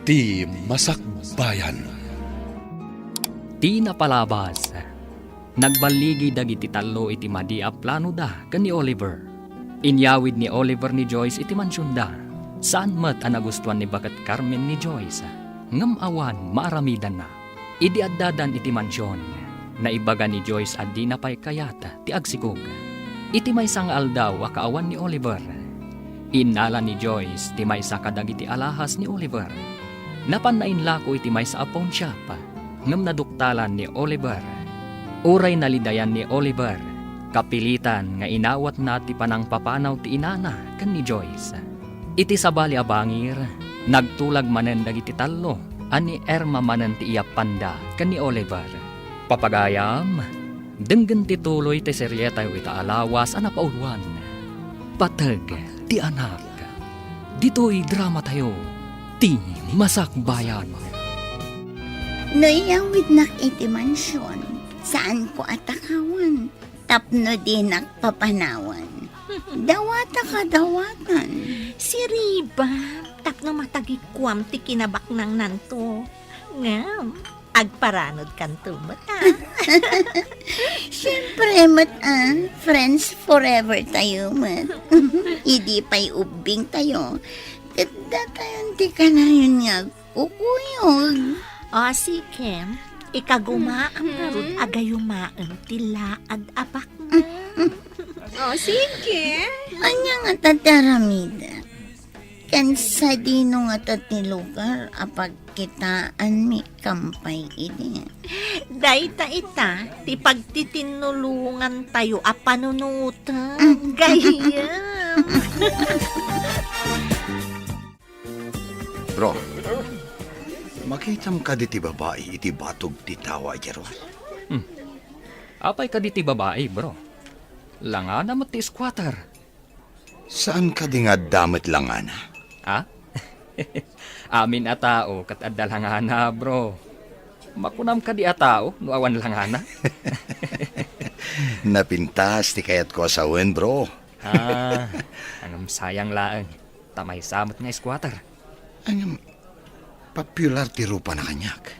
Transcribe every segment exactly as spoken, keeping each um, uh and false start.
Ti Masakbayan. Ti napalabas. Nagballigi dagiti tallo iti madi a planoda ken ni Oliver. Inyawid ni Oliver ni Joyce iti mansionda. Saan met a nagustuan ni baket Carmen ni Joyce, ngem awan maaramidanna. Idi addadan iti mansion, naibaga ni Joyce a dina pay kayat ti agsikog. Iti maysa nga aldaw a kaawan ni Oliver, innala ni Joyce ti maysa kadagiti alahas ni Oliver. Napan nainlako iti maysa a pawnshop, ngem naduktalan ni Oliver. Uray nalidayan ni Oliver, kapilitan nga inawatna ti panangpapanaw ti inana ken ni Joyce. Iti sabali a bangir, nagtulag manen dagiti tallo a ni Irma manen ti iyappanda ken ni Oliver. Papagayam, denggen ti tuloy ti serietayo ita a lawas a napauluan, Pateg ti Anak. Ditoy dramatayo, Ti Masakbayan. No iyawidnak iti mansion, saanko a takawan tapno dinak papanawen. Dawataka dawatan. Siribam tapno matagikuam ti kinabaknangnanto. Ngem, agparanodkanto met, a. Siempre met, a, friends forever tayo met. Idi pay ubbing tayo, ket datayon ti kanayon nga agkukuyog. O, sige. Ikagumaam ngarud a gayumaem ti laag a baknang. O, sige. Ania ngata ti aramidek? Ken sadino ngata ti lugar a pagkitaanmi kampay idi? Dayta ita ti pagtitinnulongantayo a panunoten. Gayyem. Bro, makitam kadi ti babai iti batog ti tawa idiay ruar? Hmm. Apay kadi ti babai, bro? Langana met ti squatter. Saan kadi nga adda met langana? Ha? Amin a tao ket adda langana, bro. Makunam kadi a tao no awan langana? Napintas ti kayatko a sawen, bro. Ah, ngem sayang laeng, ta maysa met nga squatter. Ngem, popular ti rupana kaniak.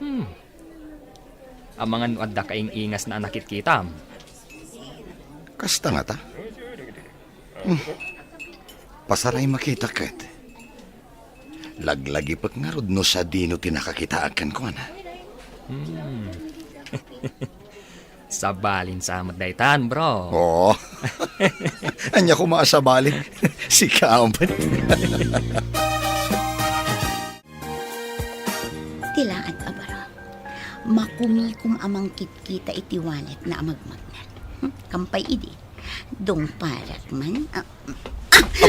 Hmm. Amangan no adda kaing-ingasna a nakitkitam. Kasta ngata? Hmm. Pasaray makita ket. Laglagipek ngarud no sadino ti nakakitaak kenkuana. Hmm. Sabalin sa met daytan, bro. Oo. Ania koma a sabalin? Sika met. Ti laad a baro. Makumikom a mangkitkita iti walletna a magmagnet. Hmm, kampay idi. Dungparak man. Ah,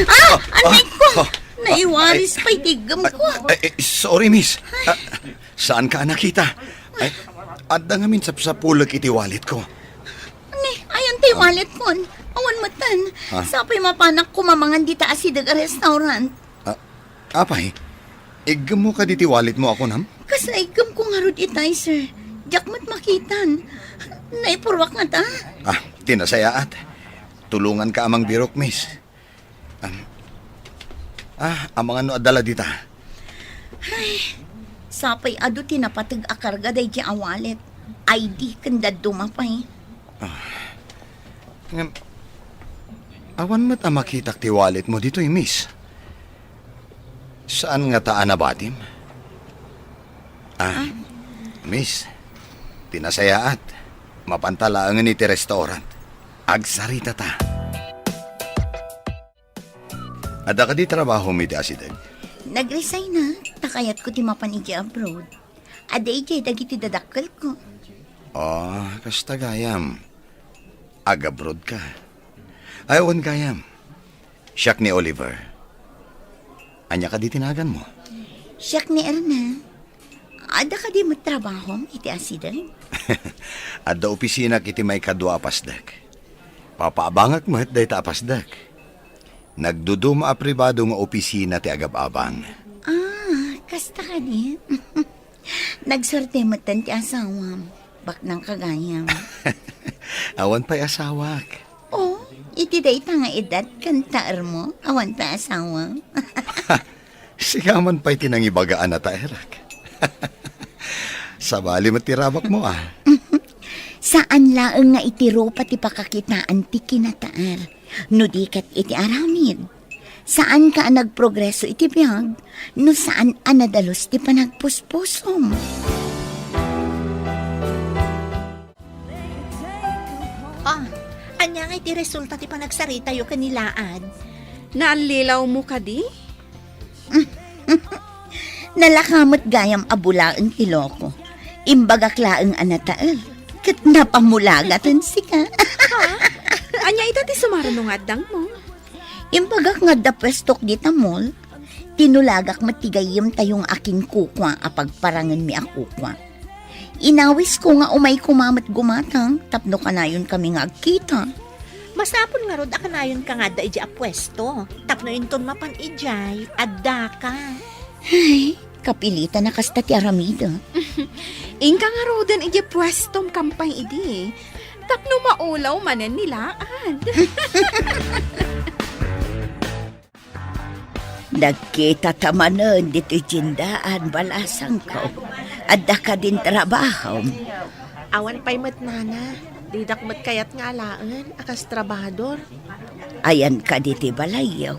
ah, ah, anay ko! Ah, naiwaris pay ti iggemko. Ay, ay, sorry, miss. Ah, saanka a nakita? Ay, adda ngamin sapsapulek iti walletko. Ni, ayan ti walletkon. Awan metten. Ha? Sapay mapanak koma mangan dita asideg a restaurant. Ah, apay, iggemmo kadi ti walletmo a kunam? Kasla iggemko ngarud itay, sir. Diak met makitan. Naipurruak ngata. Ah, ti nasayaat. Tulonganka a mangbirok, miss. Am, ah, amangan no adda la dita. Ay, sapay adu ti napateg a karga daydiay a wallet, I D ken dadduma pay. Ah, ngem, awan met a makitak ti walletmo ditoy, miss. Saan ngata a nabatim? Ah, ah, miss, ti nasayaat, mapanta laengen iti restaurant. Agsaritata. Adda kadi trabahom iti asideg? Nag-resign na, ta kayatko ti mapan idiay abroad. Adda idiay dagiti dadakkelko. Ah, kasta gayam. Agabroad ka. Ay, awan gayam. Siak ni Oliver. Ania kadi ti naganmo? Siak ni Erna. Adda kadi met trabahom iti asideg? Adda opisinak iti maikadua a pasdek. Papaabangak met dayta a pasdek. Nagduduma a pribado nga opisina ti agab-abang. Ah, kasta kadi? Nagsuerte metten ti asawam. Baknangka gayam. Awan pay asawak. Oh, iti dayta nga edad ken taermo, awan pay asawam. Sika man pay ti nangibaga a nataerak. Sabali met ti rabakmo, a. Saan laeng nga iti rupa ti pakakitaan ti kinataer, no di ket iti aramid. Saanka a nagprogreso iti biag, no saan a nadalus ti panagpuspusom. Ah, ania nga iti resulta ti panagsaritayo ken ni Laad? Naallilawmo kadi? Nalaka met gayam a bulaen ti loko. Imbagak laeng a natael, ket napamulagaten sika. Ha? Ania ita ti sumaruno nga addangmo? Imbagak nga adda puestok dita mall. Tinulagak met ti gayyemtayo nga akinkukua a pagparangenmi a kukua. Inawisko nga umay koma met gumatang tapno kanayonkami nga agkita. Masapul ngarud a kanayonka nga adda idiay a puesto, tapno inton mapan idiay, addaka. Ay, kapilitan a kasta ti aramida. Inka ngaruden idiay puestom kampay idi, tapno maulaw manen ni Laad. Nagkitata manen ditoy tiendaan, balasangko. Adda kadin trabahom? Awan pay met, nana. Didak met kayat nga alaen a kas trabahador. Ayanka ditoy balayyo?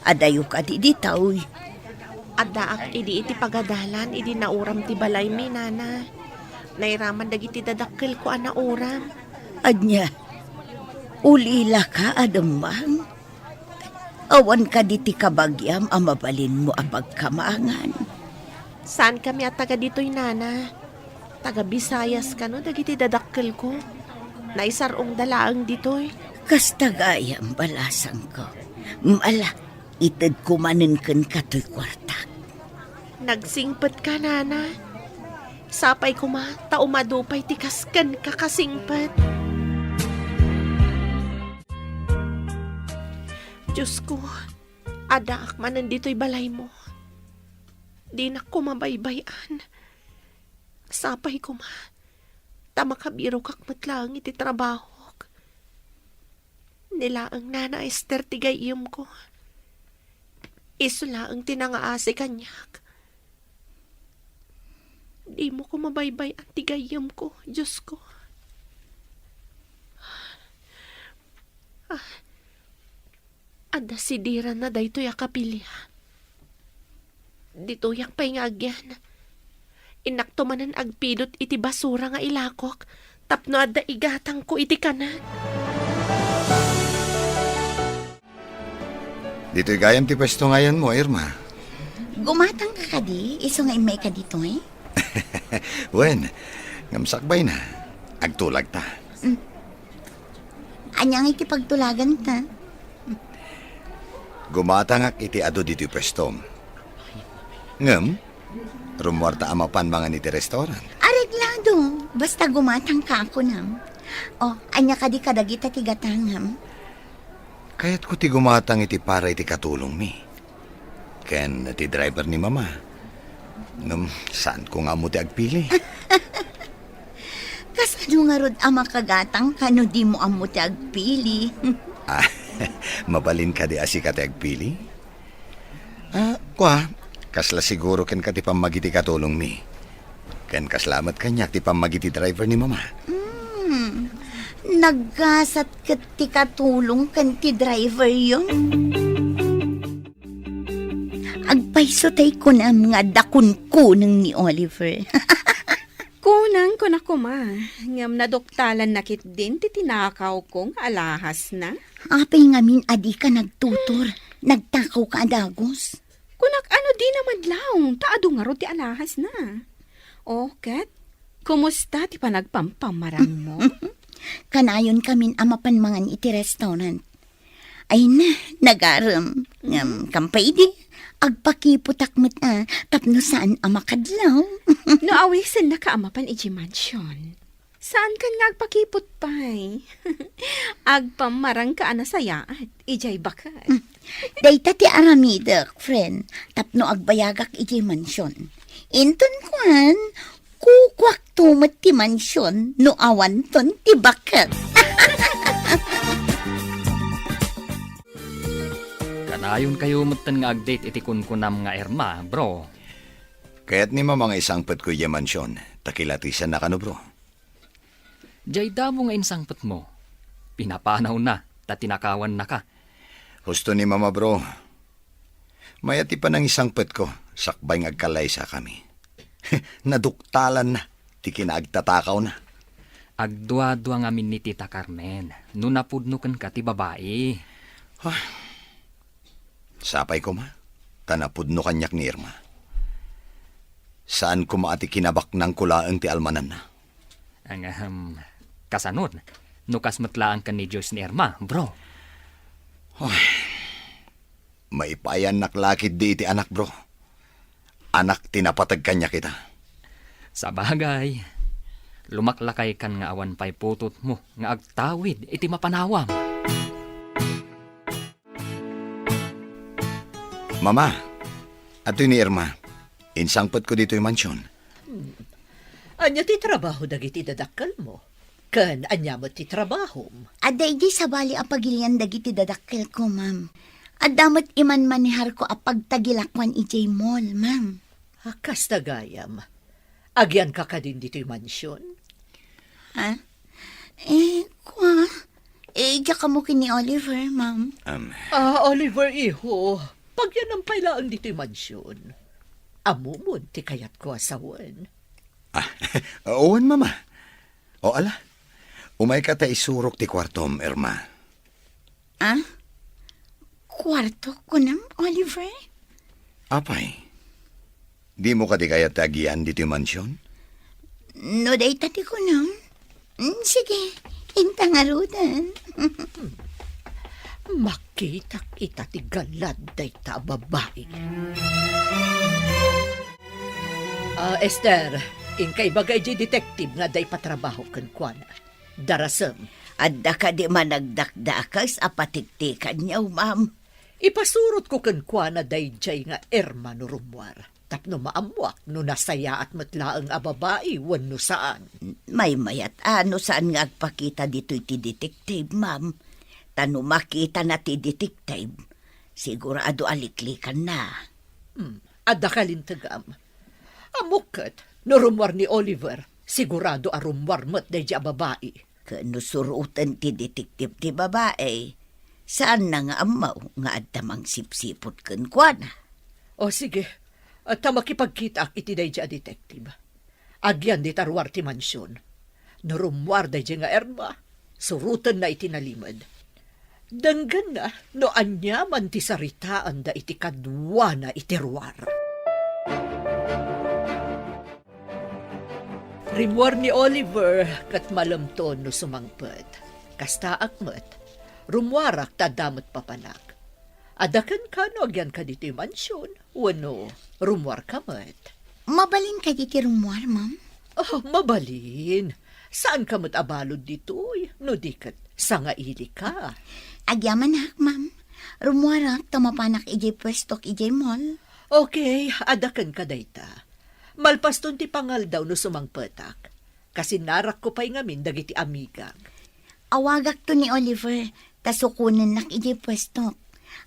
Adayo kadi ditoy? Addaak idi iti pagadalan idi nauram ti balaymi, nana. Nairaman dagiti dadakkelko a nauram. Ania? Ulilaka a dumang? Awan kadi ti kabagiam a mabalinmo a pagkamangan? Saankami a taga ditoy, nana. Taga Visayas kano dagiti dadakkelko. Naisar-ongda laeng ditoy. Kasta gayam, balasangko. Ala, itedko manen kenka toy kuartak. Nagsingpetka, nana. Sapay koma ta umadu pay ti kas kenka kasingpet. Diosko, addaak manen ditoy balaymo. Dinak koma baybay-an. Sapay koma ta makabirokak met laeng iti trabahok. Ni laeng Nana Ester ti gayyemko. Isu laeng ti nangaasi kaniak. Dimo koma baybay-an ti gayyemko, Diosko. Ah, adda sidiranna daytoy a kapilian. Ditoyak pay nga agyan. Innakto manen agpidut iti basura nga ilakok tapno adda igatangko iti kanen. Ditoy gayam ti pwesto nga ayanmo, Irma. Gumatangka kadi, isu nga immayka ditoy? Wen, ngem sakbayna, agtulagta. Mm. Ania nga iti pagtulaganta? Gumatangak iti adu ditoy pwestom. Ngem, rummuarta a mapan mangan iti restaurant. Areglado, basta gumatangka a kunam. O, ania kadi kadagita ti gatangam? Kayatko ti gumatang iti para iti katulongmi ken ti driver ni Mama. Ngem, saanko nga ammo ti agpili. Kasano ngarud a makagatangka no dimo ammo ti agpili? Ah, mabalin kadi a sika ti agpili? Ah, kua, kasla siguro kenka ti pammagiti katulongmi. Ken kasla met kaniak ti pammagiti driver ni Mama. Hmm, naggasat ket ti katulong ken ti driveryo. Agpayso tay kunam nga adda kunkuneng ni Oliver. Kunang kuna koma, ngem naduktalanna ketdin ti tinakawko nga alahasna. Apay ngamin a dika nagtutor, nagtakawka a dagus? Kunak a no dina madlaw, ta adu ngarud ti alahasna. O, ket, kumusta ti panagpampamarangmo? Kanayonkamin a mapan mangan iti restaurant. Ay na, nagarem. Ngem, kampay idi, agpakiputak met a, tapno saan a makadlaw. No awisennaka a mapan idiay mansion, saankan nga agpakiput pay. Agpammarangka a nasayaat, idiay baket. Mm. Dayta ti aramidek, friend, tapno agbayagak idiay mansion. Inton kuan, kukuakto met ti mansion no awanton ti baket. Kan Ayonkayo metten nga ag-date iti kunkunam nga Irma, bro. Kayat ni Mama nga isangpetko idiay mansion, ta kilatisannaka no, bro. Diay damo nga insangpetmo, pinapanawna ta tinakawannaka. Husto ni Mama, bro. Mayat ti panangisangpetko, sakbay nga agkallaysakami. Naduktalanna ti kinaagtatakawna. Agduadua ngamin ni Tita Carmen no napudno kenka ti babai. Ah, sapay koma, ta napudno kaniak ni Irma. Saan koma a ti kinabaknangko laeng ti almananna. Ang, ahem, kasanon, no kas met laeng ken ni Joyce ni Irma, bro? Ay, maipayannak la ketdi iti anak, bro. Anak ti napateg kaniak ita. Sabagay, lumaklakaykan nga awan pay putotmo nga agtawid iti mapanawam. Mama, adtoy ni Irma. Insangpetko ditoy mansion. Hmm. Ania ti trabaho dagiti dadakkelmo? Ken ania met ti trabahom? Adda idiay sabali a pagilian dagiti dadakkelko, ma'am. Adda met imanmaneharko a pagtagilakuan idiay mall, ma'am. A, kasta gayam. Agianka kadin ditoy mansion? Ha? Eh, kua? Eh, diak ammo ken ni Oliver, ma'am. Um, Ah, Oliver, iho, pagyanam pay laeng ditoy mansion. Ammom ti kayatko a sawen. Ah, wen, Mama. O, ala. Umayka ta isurok ti kuartom, Irma. Ah? Kuarto, kunam, Oliver? Apay, dimo kadi kayat ti agian ditoy mansion? No dayta ti kunam, mm, sige, inta ngaruden. Makitak ita ti galad dayta a babai. Ah, Esther, inka ibaga idiay detective nga adda ipatrabaho kenkuana. Darasem. Adda kadi managdakdakes a patiktikanyo, ma'am? Ipasurotko kenkuana daydiay nga Irma no rummuar, tapno maammuak no nasayaat met laeng a babai wenno saan. Maymayat a no saan nga agpakita ditoy ti detective, ma'am. Ta no makitana ti detective, sigurado a liklikanna. Hmm, adda kalintegam. Ammok ket, no rummuar ni Oliver, sigurado a rummuar met daydiay a babai. Ken no suroten ti detective ti babai, saanna nga ammo nga adda mangsipsiput kenkuana. O sige, ta makipagkitaak iti daydiay a detective. Agian dita ruar ti mansion. No rummuar daydiay nga Irma, surotenna iti nalimed. Denggenna no aniaman ti saritaanda iti kaduana iti ruar. Rimmuar ni Oliver ket malemto no sumangpet. Kastaak met, rummuarak ta adda met papanak. Adda kenka no agianka ditoy mansion wenno rummuarka met? Mabalin kadi ti rummuar, ma'am? Oh, mabalin. Saanka met a balud ditoy, no di ket sangailika. Agyamanak, ma'am. Rummuarak ta mapanak idiay puestok idiay mall. Okay, adda kenka dayta. Malpaston ti pangaldaw no sumangpetak. Kasinnarakko pay ngamin dagiti amigak. Awagakto ni Oliver, ta sukonennak idiay puestok.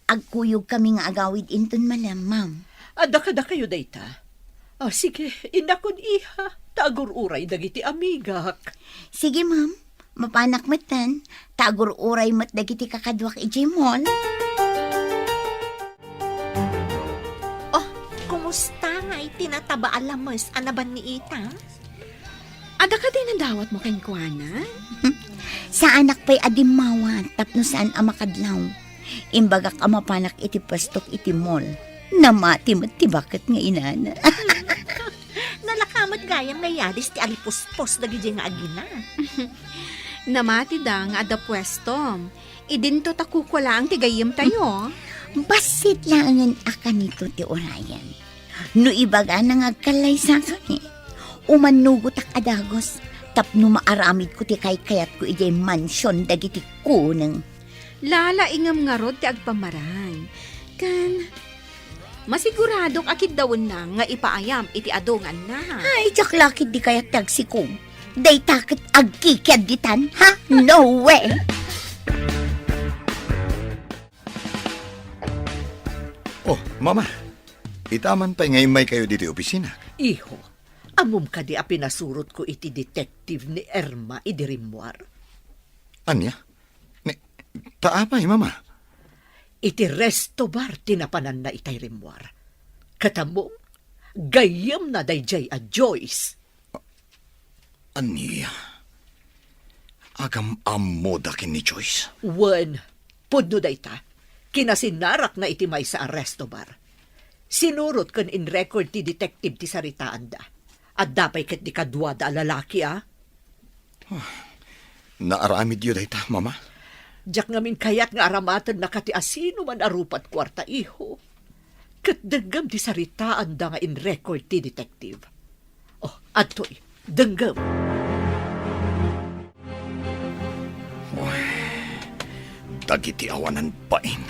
Agkuyogkami nga agawid inton malem, ma'am. Adda kadakayo dayta? Ah, sige, innakon, iha, ta agur-uray dagiti amigak. Sige, ma'am. Mapanak metten, ta agur-uray met dagiti kakaduak idiay mall. Oh, kumusta ngay ti nataba a lames a nabanniitam? Adda kadi nadawatmo kenkuana? Saanak pay a dimmawat tapno saan a makadlaw. Imbagak a mapanak iti puestok iti mall. Namati met ti baket nga inana. Nalaka met gayam nga yadis ti alipuspos dagiti nga agina. Namatida nga adda puestom. Idinto ta kukua laeng ti gayyemtayo. Bassit laengen a kanito ti urayen. No ibagana nga agkallaysakami, umannugotak a dagus tapno maaramidko ti kaykayatko idiay mansion dagiti kuneng. Lalaingem ngarud ti agpamarang. Ken masiguradok a kiddawenna nga ipaayam iti adu nga annak. Ay, diak la ketdi kayat ti agsikom. Dayta ket agkikiadditan, ha? No way! Mama, ita man pay nga immaykayo ditoy opisina. Iho, ammom kadi a pinasurotko iti detective ni Irma idi rimmuar? Ania? Ni, ta apay, Mama? Iti resto bar ti napananna itay rimmuar. Ket ammom, gayyemna daydiay a Joyce. Ania? Agam-ammoda ken ni Joyce? Wen, pudno dayta. Kinasinarakna iti maysa a resto bar. Sinurot ken in-record ti detective ti saritaanda. Adda pay ket di kaduada a lalaki, a? Naaramidyo dayta, Mama? Diak ngamin kayat nga aramatenna kati asino man a rupat kuarta, iho. Ket denggem ti saritaanda nga in-record ti detective. Oh, adtoy, denggem. Uy, dagiti awanan bain.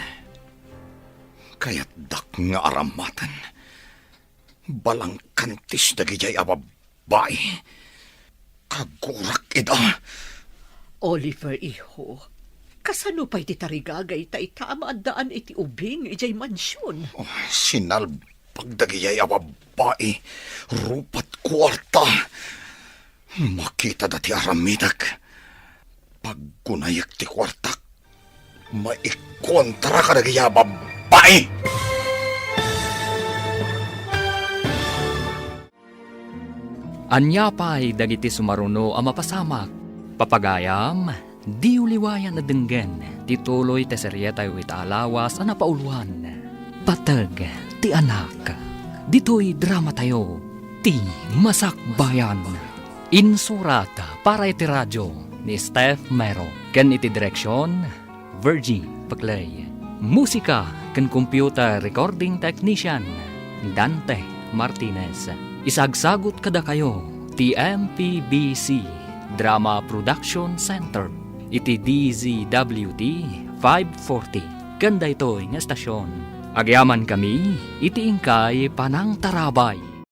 Kayatdak nga aramaten. Balangkantis dagidiay a babbai. Kagurak ida. Oliver, iho, kasano pay ti tarigagayta ita a maaddaan iti ubing idiay mansion? Oh, sinalbag dagidiay a babbai. Rupat kuarta. Makitada ti aramidek. Paggunayek ti kuartak. Maikontra kadagidiay a babbai. Ania pay dagiti sumaruno a mapasamak? Papagayam, diyo liwayan a denggen ti tuloy ti serietayo ita a lawas a napauluan, Pateg ti Anak. Ditoy dramatayo, ti Masakbayan. Insurat para iti radio ni Steph Mero ken iti direksion, Virgie Paclay. Musika ken computer recording technician, Dante Martinez. Isagsagut kadakayo ti M P B C Drama Production Center iti D Z W T five forty ken daytoy nga estasion. Agyamankami iti inkay panangtarabay.